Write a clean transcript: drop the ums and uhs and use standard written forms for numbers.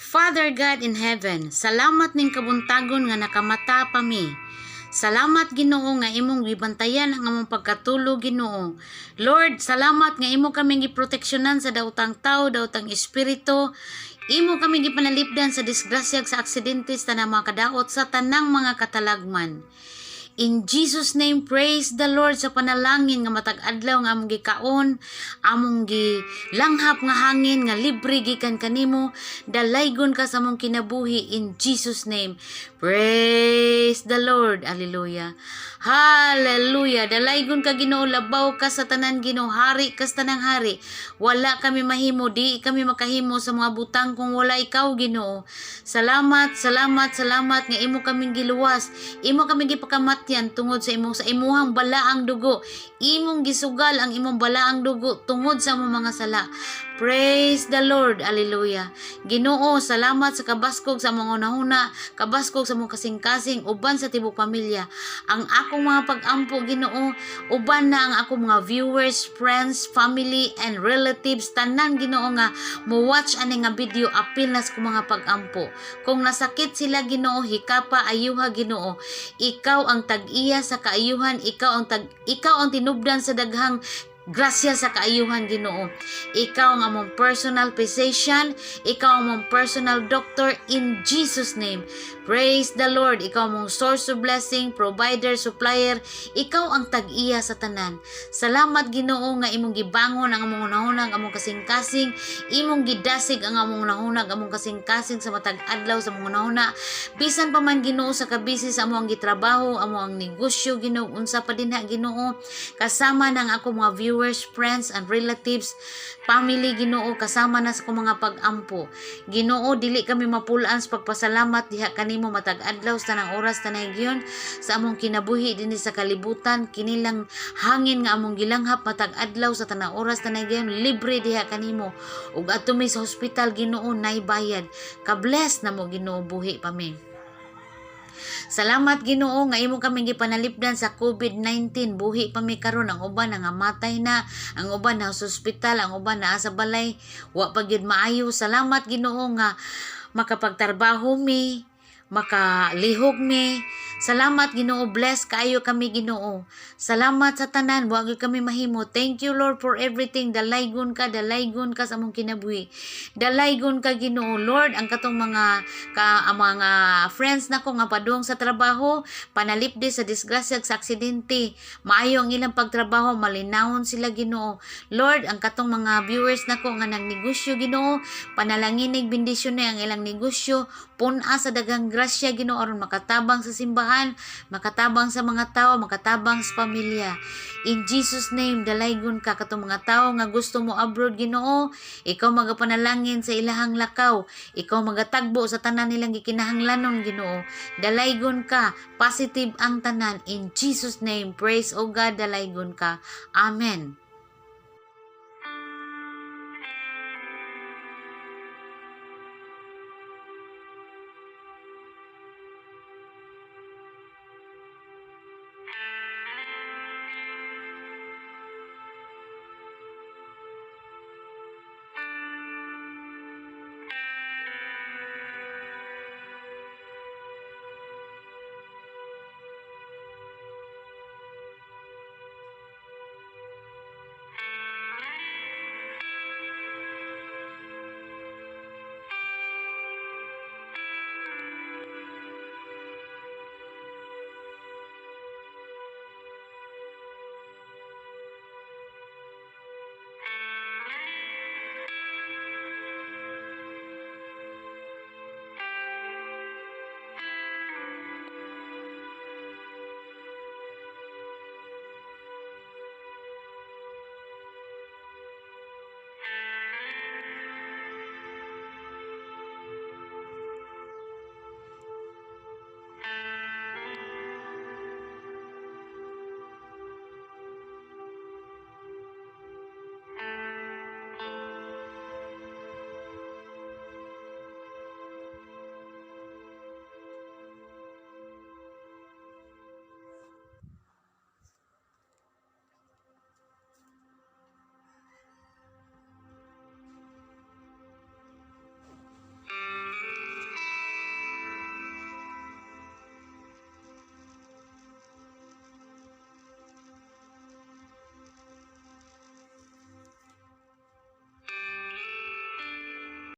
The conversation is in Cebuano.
Father God in heaven, salamat ning kabuntagon nga nakamata pa mi. Salamat, Ginoo, nga imong gibantayan ang among pagkatulog, Ginoo. Lord, salamat nga imo kaming giproteksyonan sa daotang tao, daotang espiritu. Imo kaming gipanalipdan sa disgrasya, sa aksidente, sa tanang mga kadaot, sa tanang mga katalagman. In Jesus' name, praise the Lord sa panalangin nga matag adlaw nga among gikaon, among gilanghap nga hangin nga libre gikan kanimo, dalaygon ka sa among kinabuhi in Jesus' name. Praise the Lord. Hallelujah. Hallelujah. Dalaygon ka, Ginoo, labaw ka sa tanan, Ginoo, hari ka sa tanang hari. Wala kami mahimo, di kami makahimo sa mga butang kung wala ikaw, Ginoo. Salamat, salamat, salamat nga imo kaming giluwas. Imo kaming gipakamatyan tungod sa imuhang balaang dugo. Imong gisugal ang imong balaang dugo tungod sa among mga sala. Praise the Lord. Hallelujah. Ginoo, salamat sa kabaskog sa among hunahuna, kabaskog sa among kasing-kasing uban sa tibok pamilya. Ang akong mga pag-ampo, Ginoo, uban na ang akong mga viewers, friends, family and relatives, tanan, Ginoo, nga mo watch ani nga video, apil na sa akong mga pag-ampo. Kung nasakit sila, Ginoo, hikapa, ayuha, Ginoo. Ikaw ang tag-iya sa kaayuhan, ikaw ang tinubdan sa daghang grasya sa kaayuhan, Ginoo. Ikaw ang among personal physician, ikaw ang among personal doctor in Jesus' name. Praise the Lord. Ikaw among source of blessing, provider, supplier. Ikaw ang tag-iya sa tanan. Salamat, Ginoo, nga imong gibangon ang among hunahuna, ang among kasing-kasing, imong gidasig ang among hunahuna, ang among kasing-kasing sa matag adlaw sa among hunahuna. Bisan pa man, Ginoo, sa kabisi sa among gitrabaho, amo ang negosyo, Ginoo, unsa pa dinha, Ginoo, kasama ng ako mga viewers, friends and relatives, family, Ginoo, kasama na sa akong mga pag-ampo. Ginoo, dili kami mapulaan sa pagpasalamat diha kanimo matag adlaw sa tanang oras, tanang higayon sa among kinabuhi dinhi sa kalibutan. Kinilang hangin nga among gilanghap matag adlaw sa tanang oras, tanang higayon, libre diha kanimo. Ug adto mi sa hospital, Ginoo, nay bayad. Ka-bless na mo, Ginoo, buhi pa mi. Salamat, Ginoo, nga imo kami gipanalipdan sa COVID-19. Buhi pa mi karon. Ang uban nangamatay na, ang uban na sa ospital, ang uban naa sa balay, wa pa gyud maayo. Salamat, Ginoo, nga makapagtrabaho mi, makalihok mi. Salamat, Ginoo, bless kaayo kami, Ginoo. Salamat sa tanan, wa gyud kami mahimo. Thank you, Lord, for everything. Dalaygon ka sa among kinabuhi. Dalaygon ka, Ginoo. Lord, ang katong mga ka ang mga friends nako nga padung sa trabaho, panalipdi sa disgrasya, sa aksidente. Maayo ang ilang pagtrabaho, malinawon sila, Ginoo. Lord, ang katong mga viewers nako nga nagnegosyo, Ginoo, panalanginig bendisyon ang ilang negosyo, pun-a sa daghang grasya, Ginoo, aron makatabang sa simbahan, makatabang sa mga tao, makatabang sa pamilya. In Jesus' name, dalaygon ka. Katong mga tao nga gusto mo abroad, Ginoo, ikaw magapanalangin sa ilahang lakaw, ikaw magatagbo sa tanan nilang gikinahanglanon, Ginoo. Dalaygon ka, positive ang tanan. In Jesus' name, praise O God, dalaygon ka. Amen.